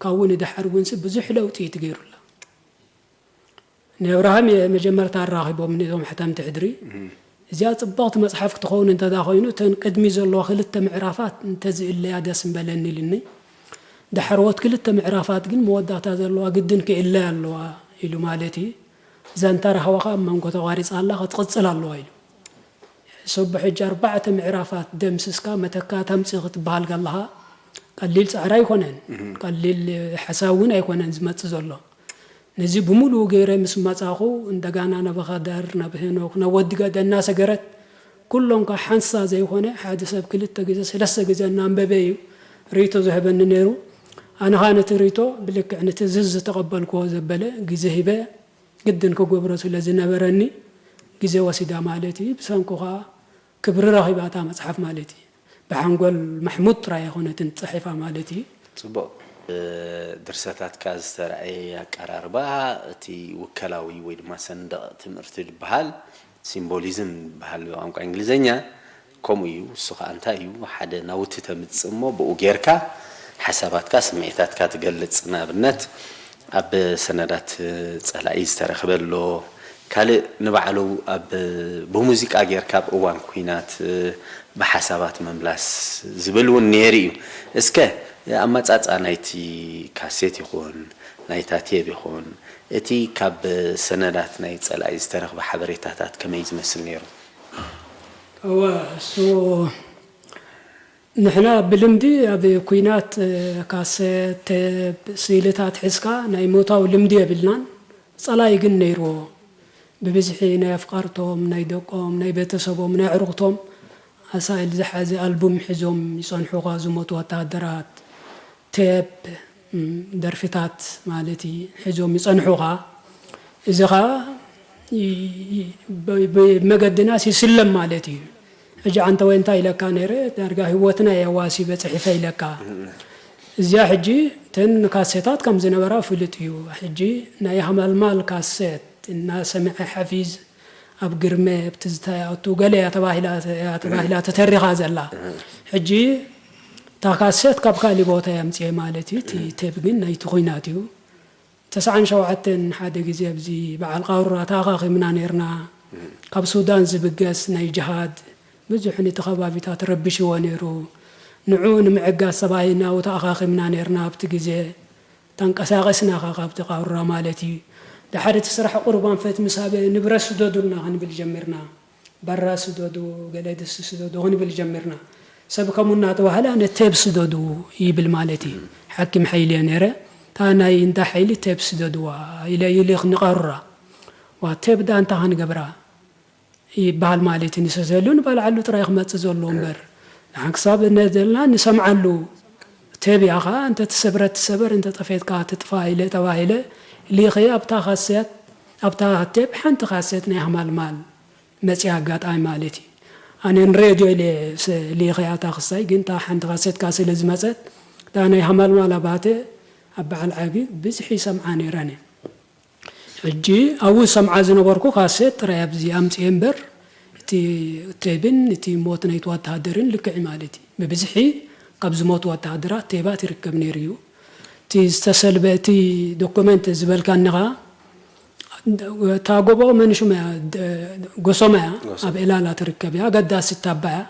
ካብኡ ንደሓር እውን ብዙሕ ለውጢ እዩ ትገይሩላ። ንኣብርሃም እየ መጀመርታ ኣራኺቦም ነዞም ሕታምቲ ሕድሪ። እዚኣ ጽብቕቲ መጽሓፍ ክትኸውን እንተዳ ኮይኑ እተን ቅድሚ ዘለዋ ክልተ ምዕራፋት እንተዝእለያ ደስ ምበለኒ ኢልኒ። ዳሕረዎት ክልተ ምዕራፋት ግን መወዳእታ ዘለዋ ግድን ክእለያ ኣለዋ ኢሉ ማለት እዩ። እዛ እንተረኸባ ከኣ ኣብ መንጎ ተቋሪጻ ኣላ ክትቕጽል ኣለዋ ኢሉ። ሕሰቦ ሕጂ ኣርባዕተ ምዕራፋት ደምሲስካ መተካእታ ኣምጽእ ክትበሃል ከለኻ ቀሊል ጻዕሪ ኣይኮነን። ቀሊል ሓሳብ እውን ኣይኮነን ዝመጽእ ዘሎ። ነዚ ብምሉኡ ገይረ ምስ መጻኹ እንደጋና ናብ ኸዳር፣ ናብ ሄኖክ፣ ናብ ወዲ ገደ እናሰገረት ኩሎም ከ ሓንሳ ዘይኮነ ሓደ ሰብ ክልተ ግዜ ሰለስተ ግዜ እናንበበ እዩ ርእይቶ ዝህበኒ ነይሩ። ኣነ ኸኣ ነቲ ርእይቶ ብልክዕ ነቲ ዝዝ ዝተቐበልክዎ ዘበለ ግዜ ሂበ ግድን ክገብሮ ስለ ዝነበረኒ ግዜ ወሲዳ ማለት እዩ። ብሰንኩ ኸኣ ክብሪ ረኺባ እታ መጽሓፍ ማለት እዩ። ብሓንጎል ማሕሙድ ጥራይ ኣይኮነትን ጸሒፋ ማለት እዩ። ጽቡቕ። ድርሰታትካ ዝተረኣየ ኣቀራርባ እቲ ውከላዊ ወይ ድማ ሰንደቕ ትምህርቲ ዝበሃል ሲምቦሊዝም ዝበሃል ብቋንቋ እንግሊዝኛ ከምኡ እዩ። እሱ ከዓ እንታይ እዩ? ሓደ ናውቲ ተምጽእ እሞ ብኡ ጌርካ ሓሳባትካ ስምዒታትካ ትገልጽ። ንኣብነት ኣብ ሰነዳት ጸላኢ ዝተረኽበ ኣሎ። ካልእ ንባዕሉ ኣብ ብሙዚቃ ጌርካ ኣብ እዋን ኲናት ብሓሳባት ምምላስ ዝብል እውን ነይሩ እዩ። እስከ ኣመጻጽኣ ናይቲ ካሴት ይኹን ናይታ ቴብ ይኹን እቲ ካብ ሰነዳት ናይ ጸላኢ ዝተረኽበ ሓበሬታታት ከመይ ዝመስል ነይሩ? እወ እሱ ንሕና ብልምዲ ኣብ ኲናት ካሴት፣ ቴፕ፣ ስእልታት ሒዝካ ናይ ምእታው ልምዲ የብልናን። ጸላኢ ግን ነይርዎ። ብብዝሒ ናይ ኣፍቃርቶም፣ ናይ ደቆም፣ ናይ ቤተሰቦም፣ ናይ ኣዕሩኽቶም ኣሳእል ዝሓዘ ኣልቡም ሒዞም ይጸንሑኻ ዝሞቱ ወተሃደራት፣ ቴፕ፣ ደርፍታት ማለት እዩ ሒዞም ይጸንሑኻ። እዚ ኸኣ ብመገድናስ ይስለም ማለት እዩ። ሕጂ ኣንተ ወይ እንታይ ኢለካ ነይረ ዳርጋ ህይወትና የዋሲበ ጽሒፈ ኢለካ። እዚኣ ሕጂ ተን ካሴታት ከም ዝነበራ ፍሉጥ እዩ። ሕጂ ናይ ሃማልማል ካሴት እናሰምዐ ሓፊዝ ኣብ ግርመ ኣብቲ ዝታያቱ ገለ እያ ተባሂላ እያ ተባሂላ ተተሪኻ ዘላ። ሕጂ እታ ካሴት ካብ ካሊእ ቦታ እያ ኣምፅኤ ማለት እዩ። እቲ ቴፕ ግን ናይቲ ኩናት እዩ። ተስዓን ሸውዓተን ሓደ ግዜ ኣብዚ በዓል ቃሩራ ተኣኻኺብና ነይርና። ካብ ሱዳን ዝብገስ ናይ ጅሃድ ብዙሕ ነቲ ከባቢታት ረቢሽዎ ነይሩ። ንዑ ንምዕጋስ ሰብኣይ ናብኡ ተኣኻኺብና ነይርና ኣብቲ ግዜ። ተንቀሳቐስና ኸዓ ካብቲ ቃሩራ ማለት እዩ። ድሓር እቲ ስራሕ ቁሩብ ኣንፈት ምስ ሃበ ንብረት ስደዱልና ክንብል ጀሚርና። ባራ ስደዱ፣ ገለ ድስቲ ስደዱ ክንብል ጀሚርና። ሰብ ከምኡ እናተባህለ ኣነ ቴብ ስደዱ ይብል ማለት እዩ። ሓኪም ሓይሊ እየ ነይረ። እታ ናይ እንዳ ሓይሊ ቴብ ስደድዋ ኢለ ይልኽ ንቃሩራ። ዋ ቴብ ዳ እንታይ ክንገብራ ይበሃል ማለት እዩ። ንሰተሉ ንበልዓሉ ጥራይ ክመጽእ ዘለዎ እምበር ንሓን ክሳብ እነ ዘለና ንሰምዓሉ። ቴብ እያ ኸዓ እንተ ትሰብረት ትሰበር እንተ ጠፌትካ ትጥፋ ኢለ ተባሂለ ሊኸ ኣብታ ካሴት ኣብታ ቴብ ሓንቲ ካሴት ናይ ሃማልማል መጺኣ ኣጋጣሚ ማለት እዩ። ኣነ ንሬድዮ ኢለ ሊኸ ኣታ ክሳይ ግን እታ ሓንቲ ካሴትካ ስለ ዝመጸት እታ ናይ ሃማልማል ኣባተ ኣብ በዓል ዓጊ ብዝሒ ይሰምዓ ነይረን እየ። ሕጂ ኣብኡ ዝሰምዓ ዝነበርኩ ካሴት ጥራይ ኣብዚ ኣምፅኤ እምበር እቲ ቴብን እቲ ሞት ናይቲ ወተሃደርን ልክዕ ማለት እዩ። ብብዝሒ ካብ ዝሞቱ ወተሃደራት ቴባት ይርከብ ነይሩ እዩ። እቲ ዝተሰልበ እቲ ዶኩመንት ዝበልካኒ ኸዓ እታ ጎቦ መን ሽማ እያ? ጎሶማ እያ። ኣብ ዕላላ ትርከብ እያ። ኣገዳሲት ታባ እያ።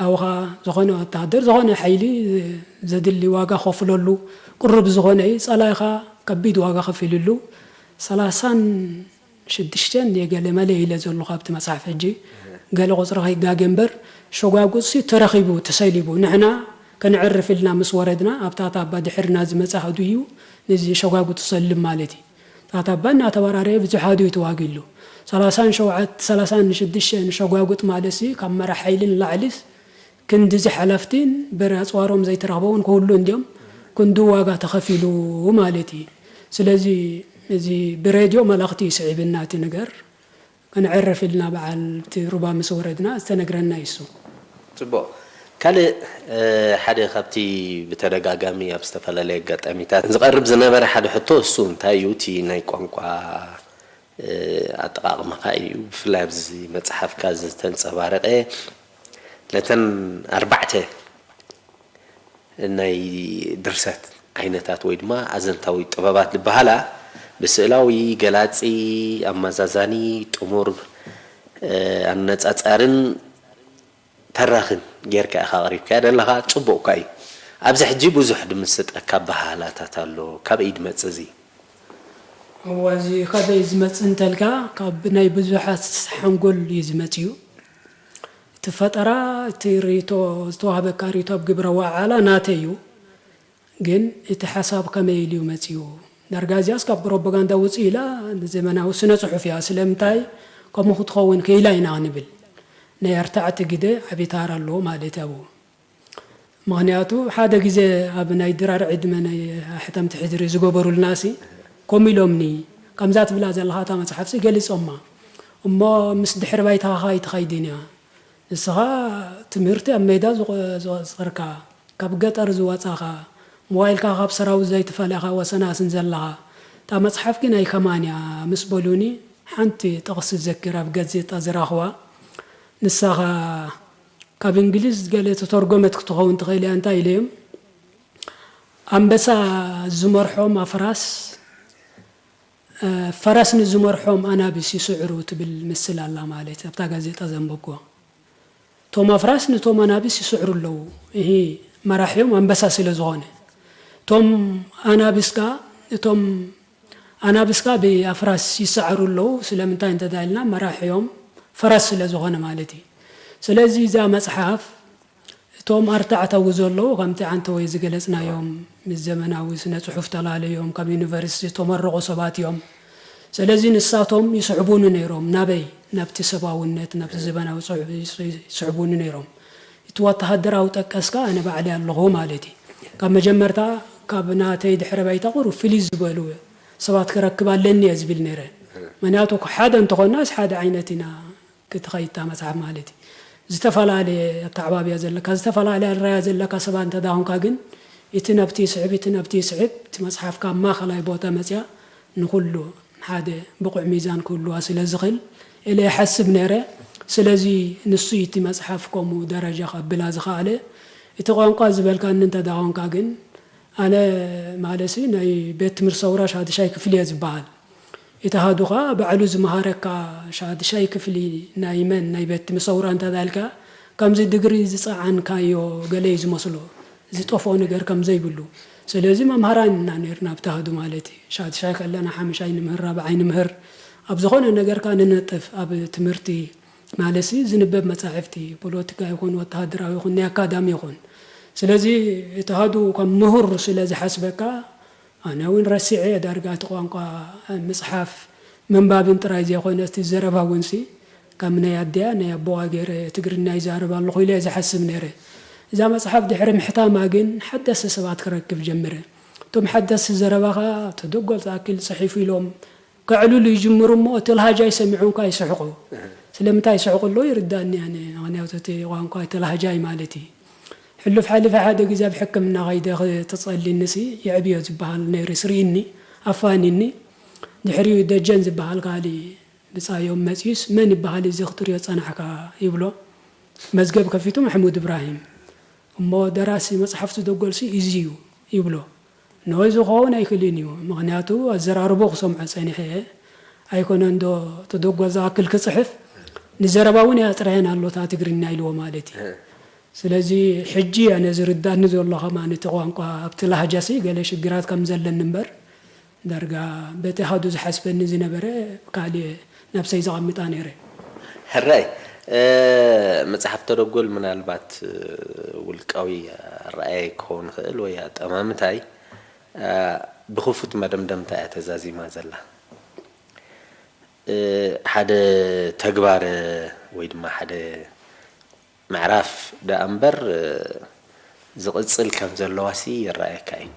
ኣብኡ ኸዓ ዝኾነ ወተሃደር ዝኾነ ሓይሊ ዘድሊ ዋጋ ከፍለሉ ቅሩብ ዝኾነ እዩ። ጸላኢ ኸዓ ከቢድ ዋጋ ከፊልሉ ሰላሳን ሽዱሽተን የገለ መለ ኢለ ዘለኹ ኣብቲ መጽሓፍ ሕጂ ገለ ቁጽሪ ከይጋገ እምበር ሸጓጉጥሲ ተረኺቡ ተሰሊቡ ንሕና ከነዕርፍ ኢልና ምስ ወረድና ኣብታ ታባ ድሕርና ዝመጽእ ኣሃዱ እዩ ነዚ ሸጓጉጥ ዝሰልም ማለት እዩ። እታ ታባ እናተበራረየ ብዙሕ ኣሃዱ እዩ ተዋጊሉ። ሰላሳን ሸውዓት ሰላሳን ሽዱሽተን ሸጓጉጥ ማለትሲ ካብ መራሕ ሓይሊ ንላዕሊስ ክንድዚ ሓለፍቲን ብር ኣፅዋሮም ዘይተረኽበውን ክህሉ እንድዮም ክንዱ ዋጋ ተኸፊሉ ማለት እዩ። ስለዚ እዚ ብሬድዮ መልእኽቲ እዩ ስዒብና እቲ ነገር ክንዕርፍ ኢልና በዓል እቲ ሩባ ምስ ወረድና ዝተነግረና እዩ እሱ። ጽቡቕ። ካልእ ሓደ ካብቲ ብተደጋጋሚ ኣብ ዝተፈላለየ ኣጋጣሚታት ዝቐርብ ዝነበረ ሓደ ሕቶ እሱ እንታይ እዩ እቲ ናይ ቋንቋ ኣጠቓቕማኻ እዩ። ብፍላይ ኣብዚ መጽሓፍካ ዝተንጸባረቐ ነተን ኣርባዕተ ናይ ድርሰት ዓይነታት ወይ ድማ ኣዘንታዊ ጥበባት ዝበሃላ ብስእላዊ፣ ገላጺ፣ ኣመዛዛኒ፣ ጥሙር፣ ኣነጻጻርን ተራኽን ጌርካ ኢኻ ኣቕሪብካዮ ዘለኻ። ጽቡቕ እኳ እዩ። ኣብዚ ሕጂ ብዙሕ ድምስጠካ ኣበሃህላታት ኣሎ። ካበይ ድመጽእ እዚ? እዋ፣ እዚ ካበይ ዝመጽእ እንተልካ፣ ካብ ናይ ብዙሓት ሓንጎል እዩ ዝመጽእ እዩ። እቲ ፈጠራ፣ እቲ ርእይቶ፣ ዝተዋህበካ ርእይቶ ኣብ ግብረ ዋዕላ ናተይ እዩ። ግን እቲ ሓሳብ ከመይ ኢሉ እዩ መጺኡ? ዳርጋ እዚኣስ ካብ ፕሮፓጋንዳ ውጽእ ኢላ ንዘመናዊ ስነ ጽሑፍ እያ። ስለምንታይ ከምኡ ክትኸውን ክኢላ ኢና ክንብል ናይ ኣርታዕቲ ግደ ዓቢ ታራ ኣለዎ ማለት ኣብኡ። ምኽንያቱ ሓደ ግዜ ኣብ ናይ ድራር ዕድመ ናይ ኣሕተምቲ ሕድሪ ዝገበሩልና ሲ ከምኡ ኢሎምኒ፣ ከምዛ ትብላ ዘለኻ እታ መጽሓፍሲ ገሊጾማ እሞ ምስ ድሕሪ ባይታኻ ኣይትኸይድን እያ። ንስኻ ትምህርቲ ኣብ ሜዳ ዝቆ- ዝቖጸርካ፣ ካብ ገጠር ዝወጻኻ፣ ሞባይልካ ካብ ሰራዊት ዘይትፈለኻ ወሰናስን ዘለኻ፣ እታ መጽሓፍ ግን ኣይከማን እያ ምስ በሉኒ፣ ሓንቲ ጥቕሲ ዝዘክር ኣብ ጋዜጣ ዝረኽዋ፣ ንሳኻ ካብ እንግሊዝ ገለ ተተርጎመት ክትኸውን ትኽእል እያ። እንታይ ኢለዮም? ኣንበሳ ዝመርሖም ኣፍራስ ፈረስ ንዝመርሖም ኣናብስ ይስዕሩ ትብል ምስል ኣላ ማለት ኣብታ ጋዜጣ ዘንበብኩዋ። እቶም ኣፍራስ ንቶም ኣናብስ ይስዕሩ ኣለዉ። እሂ መራሒኦም ኣንበሳ ስለ ዝኾነ እቶም ኣናብስ ከኣ እቶም ኣናብስ ከኣ ብኣፍራስ ይስዓሩ ኣለዉ። ስለምንታይ እንተዳልና መራሒኦም ፈረስ ስለ ዝኾነ ማለት እዩ። ስለዚ እዛ መጽሓፍ እቶም ኣርታዕታዊ ዘለዉ ከምቲ ዓንተወይ ዝገለጽናዮም ምስ ዘመናዊ ስነ ጽሑፍ ተላለዮም ካብ ዩኒቨርሲቲ ዝተመረቑ ሰባት እዮም። ስለዚ ንሳቶም ይስዕቡኒ ነይሮም ናበይ ናብቲ ሰብኣውነት ናብቲ ዘበናዊ ጽሑፍ ይስዕቡኒ ነይሮም። እቲ ወተሃደራዊ ጠቀስካ ኣነ ባዕለይ ኣለኹ ማለት እዩ። ካብ መጀመርታ ካብ ናተይ ድሕረ ባይታ ቁሩብ ፍልይ ዝበሉ ሰባት ክረክብ ኣለኒ እየ ዝብል ነይረ። ምክንያቱ ሓደ እንተኾናስ ሓደ ዓይነት ኢና ክትኸይድ እታ መጽሓፍ ማለት እዩ። ዝተፈላለየ ኣተዓባብያ ዘለካ ዝተፈላለየ ኣረኣያ ዘለካ ሰባት እንተ ደኣ ኾንካ ግን እቲ ናብቲ ይስዕብ እቲ ናብቲ ይስዕብ እቲ መጽሓፍ ካብ ማእኸላይ ቦታ መጽያ ንኹሉ ሓደ ብቑዕ ሚዛን ክህልዋ ስለ ዝኽእል ኢለ ይሓስብ ነይረ። ስለዚ ንሱ እዩ እቲ መጽሓፍ ከምኡ ደረጃ ከብላ ዝኸኣለ። እቲ ቋንቋ ዝበልካኒ እንተ ደኣ ኾንካ ግን ኣነ ማለሲ ናይ ቤት ትምህርቲ ሰውራ ሻድሻይ ክፍሊ እየ ዝበሃል። እቲ ኣሃዱ ኸኣ ባዕሉ ዝመሃረካ ሻድሻይ ክፍሊ ናይ መን ናይ ቤት ትምህርቲ ሰውራ እንተ ዳልካ ከምዚ ድግሪ ዝጸዓንካዮ ገለ እዩ ዝመስሎ ዝጠፍኦ ነገር ከም ዘይብሉ። ስለዚ መምሃራን ኢና ነርና ኣብቲ ኣሃዱ ማለት እዩ። ሻድሻይ ከለና ሓምሻይ ንምህር ራብዓይ ንምህር ኣብ ዝኾነ ነገር ከኣ ንነጥፍ ኣብ ትምህርቲ ማለትሲ ዝንበብ መጻሕፍቲ ፖለቲካ ይኹን ወተሃደራዊ ይኹን ናይ ኣካዳሚ ይኹን። ስለዚ እቲ ኣሃዱ ከም ምሁር ስለ ዝሓስበካ ኣነ እውን ረሲዐ እየ ዳርጋ እቲ ቋንቋ ምፅሓፍ ምንባብን ጥራይ ዘይኮነ እቲ ዘረባ እውን ሲ ከም ናይ ኣደያ ናይ ኣቦዋ ገይረ ትግርኛ ይዛረብ ኣለኹ ኢለ እየ ዝሓስብ ነይረ። እዛ መፅሓፍ ድሕሪ ምሕታማ ግን ሓደስቲ ሰባት ክረክብ ጀምረ። እቶም ሓደስቲ ዘረባ ከዓ ተደጎል ዝኣክል ፅሒፉ ኢሎም ከዕልሉ ይጅምሩ እሞ እቲ ላሃጃይ ሰሚዖም ከዓ ይስሕቁ። ስለምንታይ ይስሕቁ ኣለዉ ይርዳእኒ ኣነ ምክንያቱ እቲ ቋንቋ እቲ ላሃጃይ ማለት እዩ። ሕሉፍ ሓሊፈ ሓደ ግዜ ኣብ ሕክምና ከይደ ክትጸልኒ ሲ የዕብዮ ዝበሃል ነይሩ ስርኢኒ ኣፋኒኒ። ድሕሪኡ ደጀን ዝበሃል ካሊ ብጻዮም መጺኡስ መን ይበሃል እዚ ክትሪኦ ጸናሕካ ይብሎ። መዝገብ ከፊቱ ማሕሙድ እብራሂም እሞ ደራሲ መጽሓፍቱ ደጎልሲ እዚ እዩ ይብሎ። ንወይ ዝኸውን ኣይክእልን እዩ ምኽንያቱ ኣዘራርቦ ክሰምዖ ጸኒሐ እየ። ኣይኮነን ዶ ተደጎል ዝኣክል ክጽሕፍ ንዘረባ እውን የጥረየን ኣሎ እታ ትግርኛ ኢልዎ ማለት እዩ። ስለዚ ሕጂ እያ ነዚ ርዳኒ ዘሎ ከማን እቲ ቋንቋ ኣብቲ ላህጃሲ ገለ ሽግራት ከም ዘለኒ እምበር ዳርጋ በቲ ሃዱ ዝሓስበኒ ዝነበረ ካልእ ነብሰይ ዘቐምጣ ነይረ። ሕራይ መጽሓፍ ተደጎል ምናልባት ውልቃዊ ኣረኣያይ ክኸውን ይኽእል ወይ ኣጠማምታይ ብኽፉት መደምደምታ እያ ተዛዚማ ዘላ። ሓደ ተግባር ወይ ድማ ሓደ ምዕራፍ ደኣ እምበር ዝቕጽል ከም ዘለዋሲ ይረኣየካ እዩ።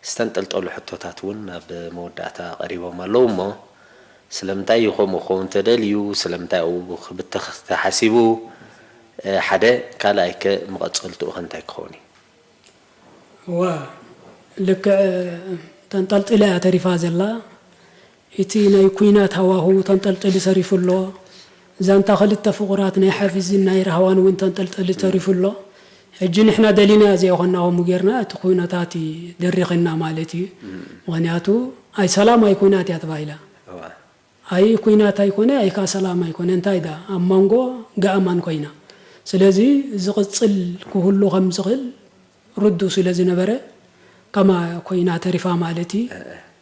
ዝተንጠልጠሉ ሕቶታት እውን ናብ መወዳእታ ቀሪቦም ኣለዉ እሞ ስለምንታይ እዩ ከምኡ ክኸውን ተደልዩ? ስለምንታይ ኣብኡ ክብተኽ ተሓሲቡ? ሓደ ካልኣይ ከ መቐጸልትኡ ከ እንታይ ክኸውን እዩ? እዋ ልክዕ ተንጠልጢላ እያ ተሪፋ ዘላ። እቲ ናይ ኲናት ሃዋህው ተንጠልጢሉ ተሪፉ ኣሎ። ዛንታ ክልተ ፍቑራት ናይ ሓፊዝን ናይ ራህዋን እውን ተንጠልጢሉ ተሪፉ ኣሎ። ሕጂ ንሕና ደሊና ዘይኮና ከምኡ ጌርና እቲ ኩነታት ደሪኽና ማለት እዩ። ምኽንያቱ ኣይ ሰላም ኣይ ኩናት እያ ተባሂላ። ኣይ ኩናት ኣይኮነ ኣይ ከኣ ሰላም ኣይኮነ እንታይ ዳ ኣብ መንጎ ገኣማን ኮይና። ስለዚ ዝቕጽል ክህሉ ከም ዝኽእል ርዱ ስለ ዝነበረ ከማ ኮይና ተሪፋ ማለት እዩ።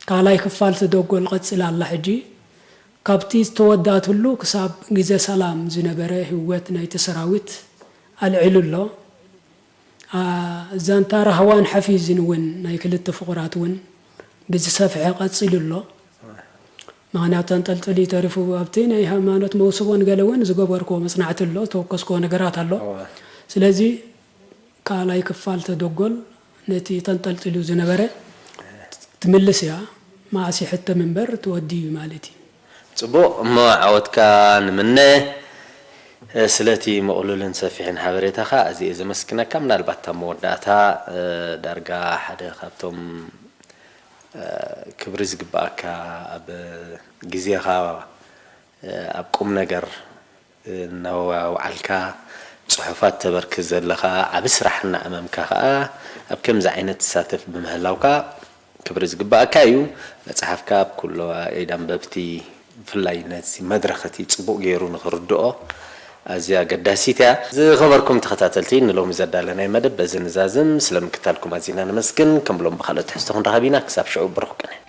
ካልኣይ ክፋል ተደጎል ቀጽላ ኣላ ሕጂ። ካብቲ ዝተወዳእትሉ ክሳብ ግዜ ሰላም ዝነበረ ህይወት ናይቲ ሰራዊት ኣልዒሉ ኣሎ። ዛንታ ራህዋን ሓፊዝን እውን ናይ ክልተ ፍቑራት እውን ብዝሰፍሐ ቀፂሉ ኣሎ። ምኽንያቱ ተንጠልጥሉ ተሪፉ ኣብቲ ናይ ሃይማኖት መውስቦን ገለ እውን ዝገበርክዎ መፅናዕቲ ኣሎ፣ ዝተወከስክዎ ነገራት ኣሎ። ስለዚ ካልኣይ ክፋል ተደጎል ነቲ ተንጠልጢሉ ዝነበረ ትምልስ እያ። መዓስ ይሕተም እምበር ትወዲ እዩ ማለት እዩ። ፅቡቕ እሞ ዓወትካ ንምነ። ስለቲ ምቕሉልን ሰፊሕን ሓበሬታኻ ኣዝየ ዘመስግነካ። ምናልባት ኣብ መወዳእታ ዳርጋ ሓደ ካብቶም ክብሪ ዝግባኣካ ኣብ ግዜኻ ኣብ ቁም ነገር እናወዓልካ ፅሑፋት ተበርክት ዘለኻ ዓቢ ስራሕ እናኣመምካ ከዓ ኣብ ከምዚ ዓይነት ትሳተፍ ብምህላውካ ክብሪ ዝግባኣካ እዩ። መፅሓፍካ ኣብ ኩሎ ኢድ ኣንበብቲ ብፍላይ ነዚ መድረኽ እቲ ፅቡቕ ገይሩ ንኽርድኦ ኣዝያ ኣገዳሲት እያ። ዝኸበርኩም ተኸታተልቲ ንሎሚ ዘዳለናዮ መደብ በዚ ንዛዝም። ስለ ምክታልኩም ኣዚና ነመስግን። ከም ሎም ብኻልኦት ትሕዝቶ ክንራኸብ ኢና። ክሳብ ሽዑ ብሩኽ ቅነ።